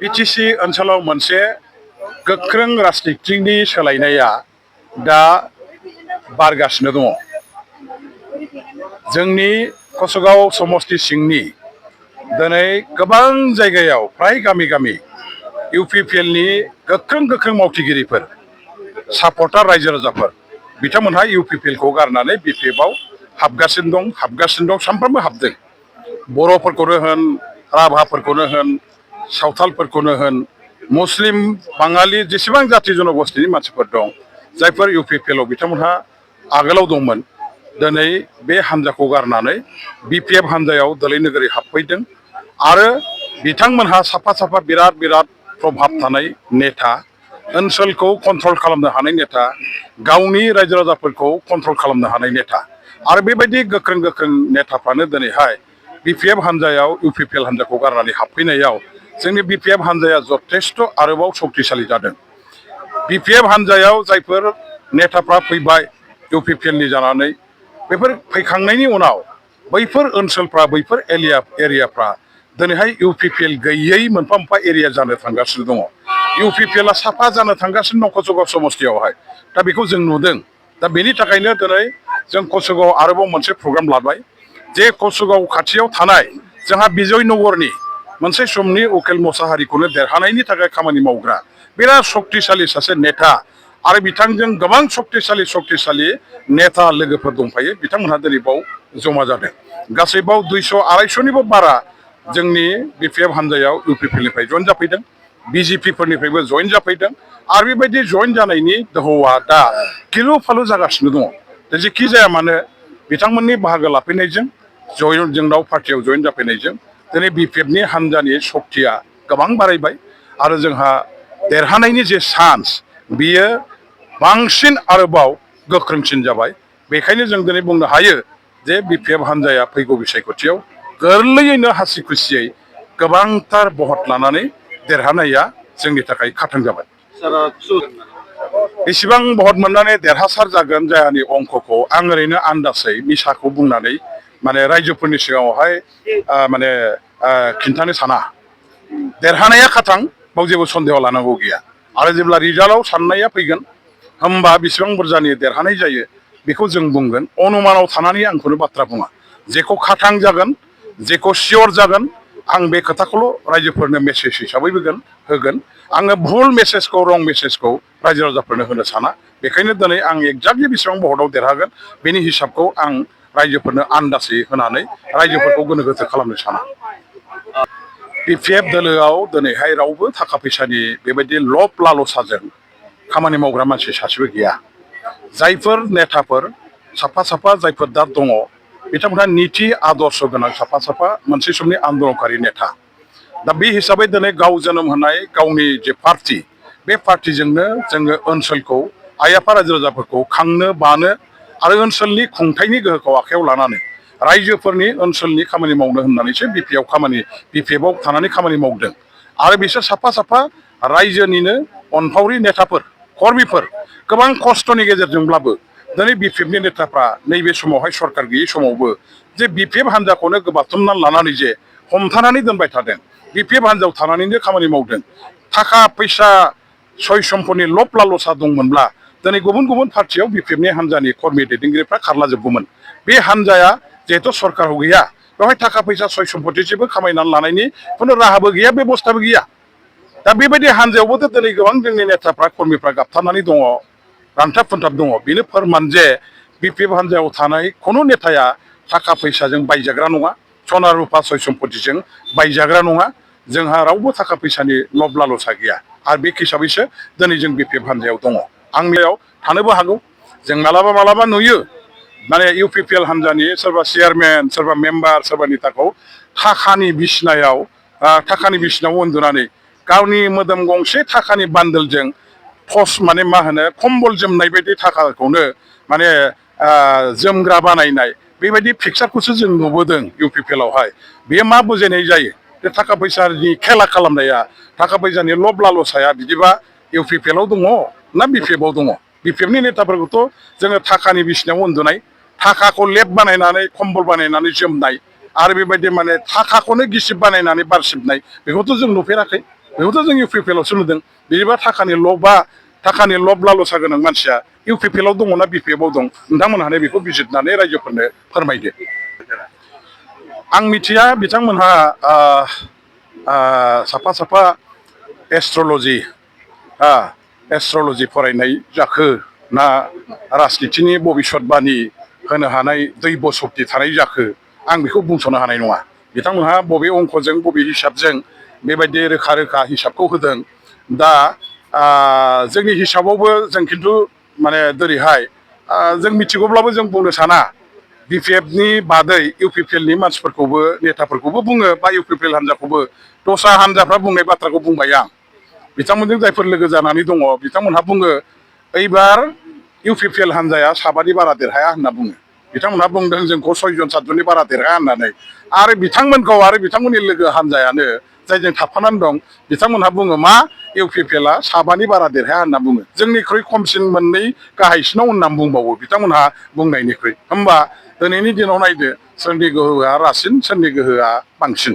BTC ओनसोलाव मोनसे गोख्रों राजनितिनि सोलायनाया दा बारगासिनो दङ। जोंनि कसुगाव समस्ति सिंनि दिनै गोबां जायगायाव फ्राय गामि गामि इउपिपिएलनि गोख्रों मावथिगिरिफोर सापर्टार रायजो राजाफोर बिथांमोनहा इउपिपिएलखौ गारनानै बिपिएफआव हाबगासिनो दं सानफ्रोमबो हाबदों। बर'फोरखौनो होन, राभाफोरखौनो होन, सावथालफोरखौनो होन, मुस्लिम बाङालि जेसेबां जाति जनगोष्ठीनि मानसिफोर दं जायफोर इउपिपिएलआव बिथांमोनहा आगोलाव दंमोन दिनै बे हान्जाखौ गारनानै बिपिएफ हान्जायाव दोलै नोगोरै हाबफैदों आरो बिथांमोनहा साफा बिराद प्रभाब थानाय नेता, ओनसोलखौ कन्ट्रल खालामनो हानाय नेता, गावनि रायजो राजाफोरखौ कन्ट्रल खालामनो हानाय नेता आरो बेबायदि गोख्रों नेताफ्रानो दिनैहाय बिपिएफ हान्जायाव इउपिपिएल हान्जाखौ गारनानै हाबफैनायाव जोंनि बिपिएफ हान्जाया जथेस्थ' आरोबाव शक्तिशालि जादों। बिपिएफ हान्जायाव जायफोर नेताफ्रा फैबाय इउपिपिएलनि जानानै बेफोर फैखांनायनि उनाव बैफोर ओनसोलफ्रा बैफोर एरियाफ्रा दिनैहाय इउपिपिएल गैयै मोनफा एरिया जानो थांगासिनो दङ। इउपिपिएलआ साफा जानो थांगासिनो दं कसुगाव समस्तियावहाय। दा बेखौ जों नुदों। दा बेनि थाखायनो दिनै जों कसुगाव आरोबाव मोनसे प्रग्राम लाबाय जे कसुगाव खाथियाव थानाय जोंहा बिजयनगरनि मोनसे समनि उकिल मोसाहारिखौनो देरहानायनि थाखाय खामानि मावग्रा बिराद शक्तिशालि सासे नेता आरो बिथांजों गोबां शक्तिशालि नेता लोगोफोर दंफायो। बिथांमोनहा दिनै बाव जमा जादों। गासै बाव 200-250निबो बारा जोंनि बिपिएफ हान्जायाव इउपिपिएलनिफ्राय जइन जाफैदों, बिजेपिफोरनिफ्रायबो जइन जाफैदों आरो बेबायदि जइन जानायनि दोहौआ दा गिलु फालु जागासिनो दङ। दा जेखि जाया मानो बिथांमोननि बाहागो लाफैनायजों जोंनाव पार्टियाव जइन जाफैनायजों दिनै बिपिएफनि हान्जानि शक्तिया गोबां बारायबाय आरो जोंहा देरहानायनि जे चान्स बियो बांसिन आरोबाव गोख्रोंसिन जाबाय। बेखायनो जों दिनै बुंनो हायो जे बिपिएफ हान्जाया फैगौ बिसायख'थियाव गोरलैयैनो हासि खुसियै गोबांथार भट लानानै देरहानाया जोंनि थाखाय खाथां जाबाय। बेसेबां भट मोननानै देरहासार जागोन जायानि अंकखौ आं ओरैनो आन्दासै मिसाखौ बुंनानै माने रायजोफोरनि सिगाङावहाय खिन्थानो साना। देरहानाया खाथां, बाव जेबो सन्देह लानांगौ गैया आरो जेब्ला रिजाल्टआव साननाया फैगोन होमबा बेसेबां बुरजानि देरहानाय जायो बेखौ जों बुंगोन। अनुमानाव थानानै आंखौनो बाथ्रा बुङा। जेखौ खाथां जागोन, जेखौ सियर जागोन आं बे खोथाखौल' रायजोफोरनो मेसेज हिसाबै होगोन। आङो भुल मेसेजखौ, रं मेसेजखौ रायजो राजाफोरनो होनो साना। बेखायनो दिनै आं एक्जाक्टलि बेसेबां भटआव देरहागोन बेनि हिसाबखौ आं रायजोफोरनो आन्दाजै होनानै रायजोफोरखौ गोनो गोथो खालामनो साना। बिपिएफ दोलोआव दिनैहाय रावबो थाखा फैसानि बेबायदि लब लालसाजों खामानि मावग्रा मानसि सासेबो गैया। जायफोर नेताफोर साफा जायफोर दा दङ बिथांमोनहा निति आदर्श गोनां साफा मोनसे समनि आन्दलनकारि नेता। दा बे हिसाबै दिनै गाव जोनोम होनाय गावनि जे पार्टि बे पार्टिजोंनो जोङो ओनसोलखौ आइ आफा रायजो राजाफोरखौ खांनो बानो आरो ओनसोलनि खुंथायनि गोहोखौ आखायाव लानानै रायजोफोरनि ओनसोलनि खामानि मावनो होननानैसो बिपिएफआव थानानै खामानि मावदों आरो बिसोर साफा रायजोनिनो अनफावरि नेताफोर, कर्मिफोर गोबां खस्थ'नि गेजेरजोंब्लाबो दिनै बिपिएफनि नेताफ्रा नैबे समावहाय सरकार गैयै समावबो जे बिपिएफ हान्जाखौनो गोबाथुमनानै लानानै जे हमथानानै दोनबाय थादों, बिपिएफ हान्जायाव थानानैनो खामानि मावदों। थाखा फैसा सय सम्पनि लब लालसा दंमोनब्ला दिनै गुबुन पार्टियाव बिपिएफनि हान्जानि कर्मि दैदेनगिरिफ्रा खारलाजोबगौमोन। बे हान्जाया जिहेथु सरकाराव गैया बेवहाय थाखा फैसा सय सम्पति जेबो खामायनानै लानायनि खुनु राहाबो गैया, बेबस्थाबो गैया। दा बेबायदि हान्जायावबोथ' दिनै गोबां जोंनि नेताफ्रा कर्मिफ्रा गाबथानानै दङ, रानथाब फोनथाब दङ। बेनो फोरमान जे बिपिएफ हान्जायाव थानाय खुनु नेताया थाखा फैसाजों बायजाग्रा नङा, सना रुपा सय सम्पतिजों बायजाग्रा नङा। जोंहा रावबो थाखा फैसानि लब लालसा गैया आरो बे हिसाबैसो दिनै जों बिपिएफ हान्जायाव दङ। आं बेयाव थानोबो हागौ। जों मालाबा नुयो माने इउपिपिएल हान्जानि सोरबा चेयारमेन, सोरबा मेम्बार, सोरबा नेताखौ थाखानि बिसिनायाव उन्दुनानै गावनि मोदोम गंसे थाखानि बान्दोलजों कम्बल जोमनाय बायदि थाखाखौनो जोमग्रा बानायनाय बेबायदि पिक्सारखौसो जों नुबोदों इउपिपिएलआवहाय। बेयो मा बुजायनाय जायो? बे थाखा फैसानि खेला खालामनाया, थाखा फैसानि लब लालसाया बिदिबा इउपिपिएलआव दङ ना बिपिएफआव दङ? बिपिएफनि नेताफोरखौथ' जोङो थाखानि बिसिनायाव उन्दुनाय, थाखाखौ लेप बानायनानै कम्बल बानायनानै जोमनाय आरो बेबायदि थाखाखौनो गिसिब बानायनानै बार सिबनाय बेखौथ' जों नुफेराखै। बेखौथ' जों इउपिपिएलआवसो नुदों। बिदिबा थाखानि लब लालसा गोनां मानसिया इउपिपिएलआव दङना बिपिएफआव दं नोंथांमोनहानो बेखौ बिजिरनानै रायजोफोरनो फोरमायदो। आं मिथिया बिथांमोनहा साफा साफा एस्ट्रलजि फरायनाय जाखो ना राजनितिनि भबिष्यतबाणी होनो हानाय दैब सक्ति थानाय जाखो आं बेखौ बुंस'नो हानाय नङा। बिथांमोनहा बबे अंकजों बबे हिसाबजों बेबायदि रोखा रोखा हिसाबखौ होदों। दा जोंनि हिसाबावबो जों खिन्थु माने दिनैहाय जों मिथिगौब्लाबो जों बुंनो साना। बिपिएफनि बादै इउपिपिएलनि मानसिफोरखौबो नेताफोरखौबो बुङो बा इउपिपिएल हान्जाखौबो दस्रा हान्जाफ्रा बुंनाय बाथ्राखौ बुंबाय आं। बिथांमोनजों जायफोर लोगो जानानै दङ बिथांमोनहा बुङो ओइबार इउपिपिएल हान्जाया साबानि बारा देरहाया होनना बुङो। बिथांमोनहा बुंदों जोंखौ 6 जन 7 जननि बारा देरहाया होननानै। आरो बिथांमोनखौ आरो बिथांमोननि लोगो हान्जायानो जायजों थाफानानै दं बिथांमोनहा बुङो मा इउपिपिएलआ साबानि बारा देरहाया होनना बुङो। जोंनिख्रुइ खमसिन मोननै गाहायसिनाव होननानै बुंबावो बिथांमोनहा बुंनायनिख्रुइ। होमबा दिनैनि दिनाव नायदो सोरनि गोहोआ रासिन सोरनि गोहोआ बांसिन।